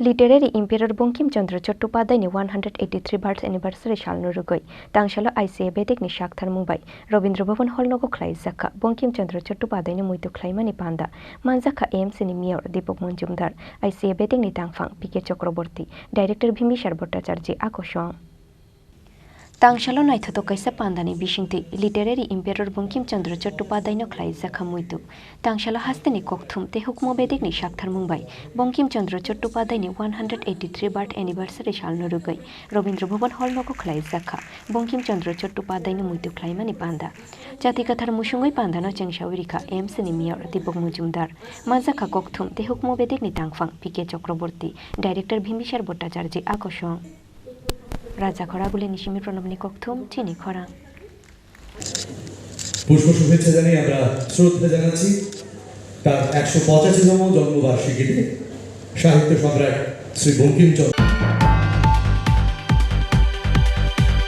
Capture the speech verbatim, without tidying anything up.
Literary Emperor Bankim Chandra Chattopadhyayni one hundred eighty-three birth anniversary salno rwgwi tangsalo I C A bedekni saktharmung bai Rabindra Bhavan Hall nogo khlaijakha. Bankim Chandra Chattopadhyayno muitu khlaimani panda manjakha A M C ni Mayor Deepak Majumdar, I C A bedekni tangphang P K Chakraborty, Director Bimbisar Bhattacharjee a kosong. Tangsalo naithotok kaisa pandani bisingtwi Literary Emperor Bankim Chandra Chattopadhyayno khlaijakha muitu. Tangsalo hasteni kokthum tei hukmo bedekni saktharmung bai Bankim Chandra Chattopadhyayni one hundred eighty-three birth anniversary salno rwgwi Rabindra Bhavan Hall nogo khlaijakha Bankim Chandra Chattopadhyayno muitu khlaimani panda. Chati kathar musungwi pandano chengsawi rikha A M C ni Mayor Deepak Majumdar. Manjakha kokthum tei hukmo bedekni tangphang P K Chakraborty, Director Bimbisar Bhattacharjee a kosong. Raja Khorabuli ni simi Pranabni kokthum chini khorang. পুষ্প শুভেচ্ছা জানিয়ে আমরা শ্রদ্ধা জানাচ্ছি তার একশো পঁচাশিতম জন্মবার্ষিকীতে সাহিত্য সম্রাট শ্রী বঙ্কিমচন্দ্র।